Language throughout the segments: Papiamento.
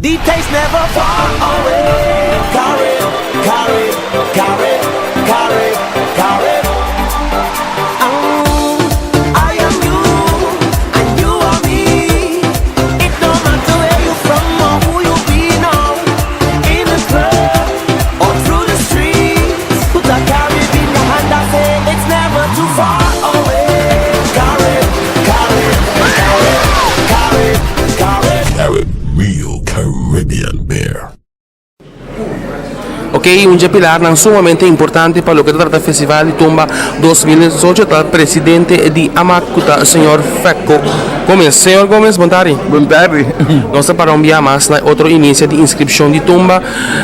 The taste never far away. Carib, Carib, Carib, Carib, Carib. Oh, I am you, and you are me. It don't matter where you from or who you be now. In the club or through the streets. Put a Carib in your hand and say it's never too far away. Carib, Carib, Carib, Carib, Carib. Carib Real Caribbean Beer. Ok, un dje pilarnan sumamente importante pa loke ta trata Festival di Tumba 2018 ta presidente di AMAC ku ta señor Fecco Gomez. Señor Gomez, bon tardi. Bon tardi. Nos ta para un bia mas na e otro inicio di inscripcion di Tumba.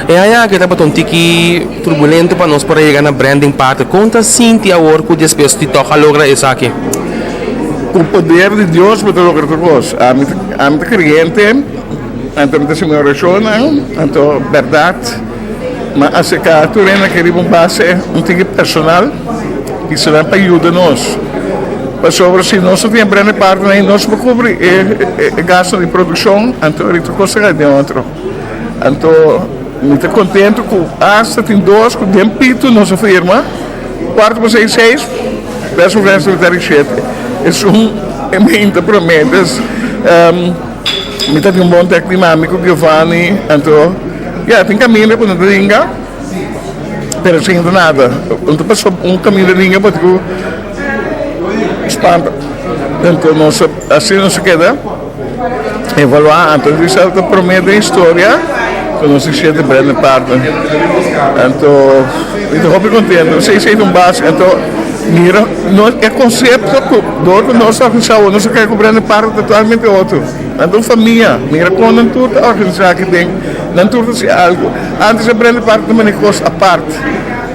E aña aki tabata un tiki turbulento pa nos por a yega na branding parte. Kon ta sinti awor ku despues di tòg a logra esaki? Ku poder di Dios bo ta logra tur kos. Ami ami ta kreyente, anto mi ta hasi mi orashonnan, anto bèrdat mi a aserká tur hende aki riba un base un tiki personal i esnan pa yuda nos. Pasobra si nos no tin e brende partner ei nos por kubri e gasto di produkshon, anto ori tur kos ta kai den otro. Anto mi ta kontentu ku asta tin dos ku den pitu nos a firma. Kuarto pa seis seis, bes un resto di tari shete. Esun e meinta promé. Entonces, mi ta tin un bon tek di mami ku Giovanni. Anto, ya, tin kaminda ku no ta ringa, pero sin ta nada. No ta paso un kaminda ringa bo tin ku spanta. Anto nos asina nos a keda evaluá. Anto esei ta promé den historia ku nos tin shete brand partner. Anto mi ta hopi kontento. Esei esei ta un base. Anto mira no e konsepto ku dor ku nos ta organisá awor nos a kere ku brand partner totalmente otro. Nan ta un famia. Mira kon nan tur ta organisá aki den. Nan tur ta hasi algu. Antes e brand partner ta mane kos apart.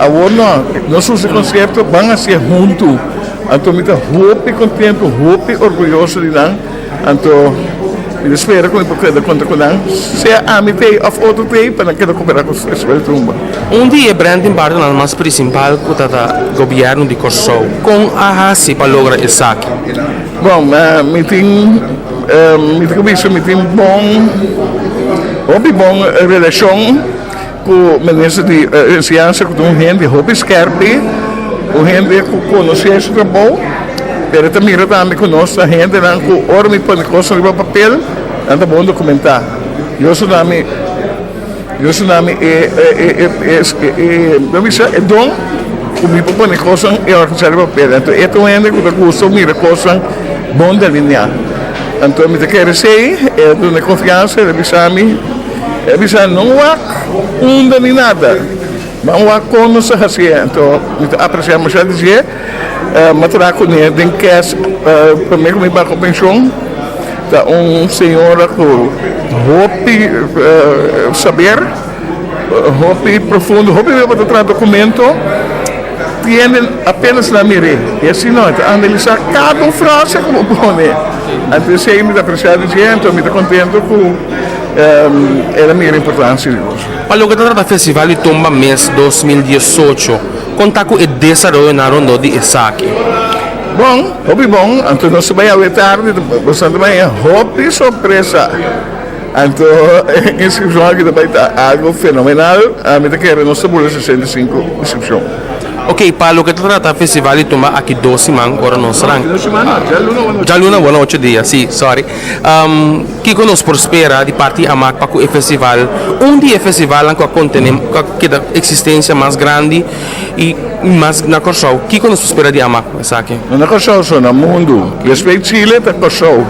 Awor no. Nos usa e konsepto ban hasié huntu. Anto mi ta hopi contento, hopi orguyoso di nan. Anto mi ta spera cu mi por keda conta cu nan, sea ami t'ey of otro t'ey, pa nan keda coopera cu Festival di Tumba. Un di e branding barionan mas principal cu ta ta Gobierno di Corsou. Con a haci pa logra esaki? Bon, mi tin, mi ta bisa mi tin bon, hopi bon relacion. Ku minister di enseñansa ku ta un hende hopi skerpi, un hende ku konosé su trabou, pero e ta mira tambe ku nos ta hendenan ku ora mi pone kosnan riba papel, nan ta bon dokumentá. Dios a duna mi, Dios a duna mi e e e bisa e don ku mi por pone kosnan i organisá riba papel. Anto e ta un hende ku ta gusta mira kosnan bon delineá. Anto mi ta kere esei, e a duna e konfiansa, el a bisa mi. E a bisa, No wak unda ni nada, ban wak kon nos ta hasié. Anto mi ta apresiá masha di dje. Mi a traha kuné den kes promé ku mi bai ku penshon. Ta un señora ku hopi saber, hopi profundo, hopi bia bo ta traha dokumento. Tiene apenas na mir'é. I asina no, e ta analisá kada un frase ku bo pone. Anto esei mi ta apresiá di dje, anto mi ta kontento ku el a mira importansia di nos. Pa loke ta trata Festival di Tumba mes 2018, kon ta ku e desaroyonan rondó di esaki? Bon, hopi bon. Anto nos ta bai awe tardi, boso ta bai hopi sorpresa. Anto e inscripcion aki ta bai ta algo fenomenal. Mi ta kere nos ta bula 65 inscripcion. Ok, pa loke ta trata festival di tumba aki dos siman ora nos ran. Dos siman no, djaluna awor ocho. Djaluna awor ocho dia, si, sorry. Kiko nos por spera di parti Amak pa ku e festival, un di e festivalnan ku a kontene, ku a keda eksistensia mas grandi i mas na Kòrsou. Kiko nos por spera di Amak esaki? No na Kòrsou so, na mundu. Despues Chile ta Kòrsou.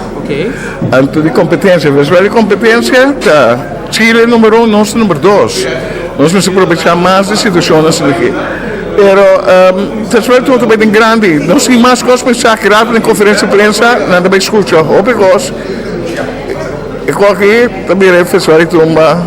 Anto di kompetensia, festival di kompetensia ta Chile numero un, nos ta numero dos. Nos mester probechá mas di situashonnan asina aki. Pero festival di tumba ta bai den grandi. Nos tin mas kos pa esaki. Rato den konferensia di prensa nan ta bai skucha hopi kos. E kos aki ta bira e festival di tumba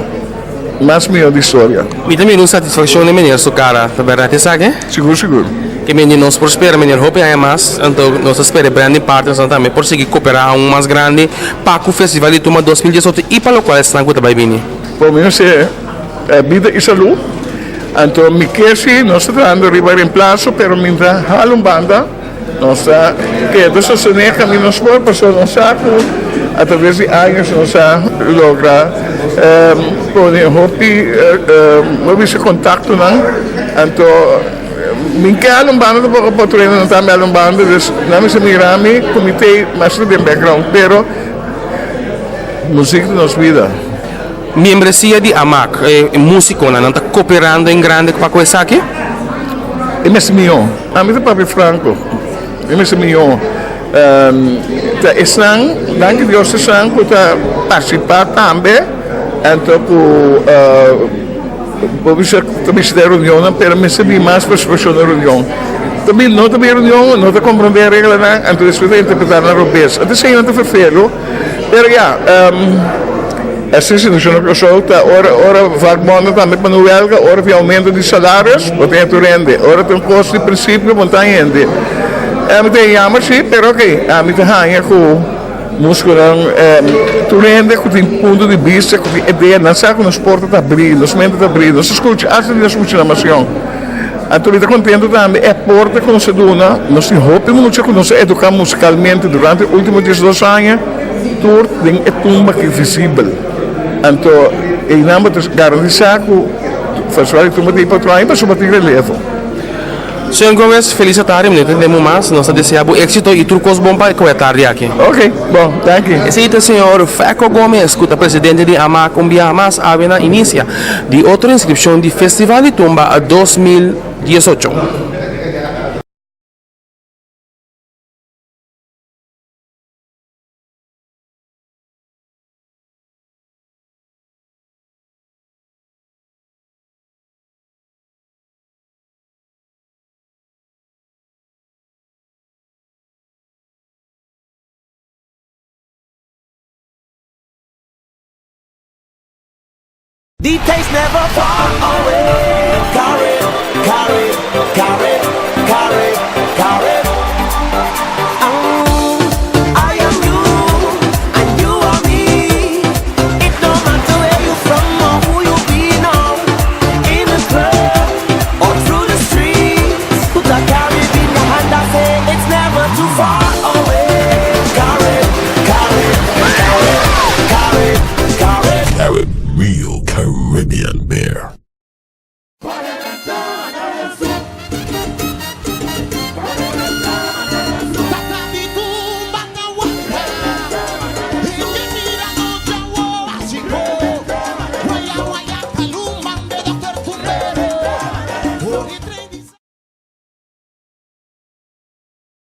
mas mihó di historia. Mi ta mira un satisfakshon den meneer su kara. Ta bèrdat esaki? Sigur sigur. Ke mende nos por spera meneer hopi aña mas, anto nos ta spera e branding partnersnan tambe por sigui koperá aun mas grandi pa ku Festival di Tumba 2018 i pa lokual esnan ku ta bai bini. Por mi mester bida i salú, anto mi ke si nos ta trahando riba remplaso pero mi ta hala un banda. Nos ta keda sostené kaminda nos por, pasobra nos sa ku A traves di años nos a logra pone hopi bo bisa contactonan anto mi ke hala un banda tampoco por otro hende no tambe hala un banda dus nan mester mira mi cu mi t'ey mas den background pero music ta nos bida. Miembresia di Amak, e musiconan, nan ta cooperando en grande pa cu esaki? E mester mihó. Ami ta papia franco. E mester mihó. Ta esnan, danki Dios esnan cu ta participa tambe, anto cu bo bisa ta bishita e reunionnan, pero mester bin mas participacion na reunion. Ta bin, no ta bin reunion, no ta comprende e reglanan, anto despues ta interpreta nan robes. Anto eseinan ta ferfelu. Pero ya, e situacion na Curaçao ta ora ora vakbonden tambe pa no welga, ora tin aumento di salarios, bo tin tur hende, ora tin cos di principio bo no ta hende. Mi ta jammer si, pero ok, ami ta haña cu musconan tur hende cu tin punto di bista, cu tin idea, nan sa cu nos porta ta abri, nos mente ta abri, nos ta scucha, hasta di nos muchanan mas yong. Anto mi ta contento tambe e aporte cu nos a duna. Nos tin hopi mucha cu nos a educa musicalmente durante e ultimo diesdos aña, tur den e tumba aki visibel. Anto eynan bo ta garantisa cu Festival di Tumba ta ey pa otro aña pasobra tin relevo. Señor Gomez, feliz atardi, mi no tende bo mas. Nos ta desea bo exito y tur cos bon pa cu e atardi aki. Ok, bon, danki. Esey ta señor Feco Gomez cu ta presidente di AMAC un biaha mas awe na inicia di otro inscripcion di Festival di Tumba 2018. The taste never far away. Carib, Carib, Carib, Carib, Carib. Oh, I am you, and you are me. It don't matter where you from or who you be now. In the club or through the streets. Put a Carib in your hand and say it's never too far away. Carib, Carib, Carib, Carib, Carib. Carib Real Caribbean.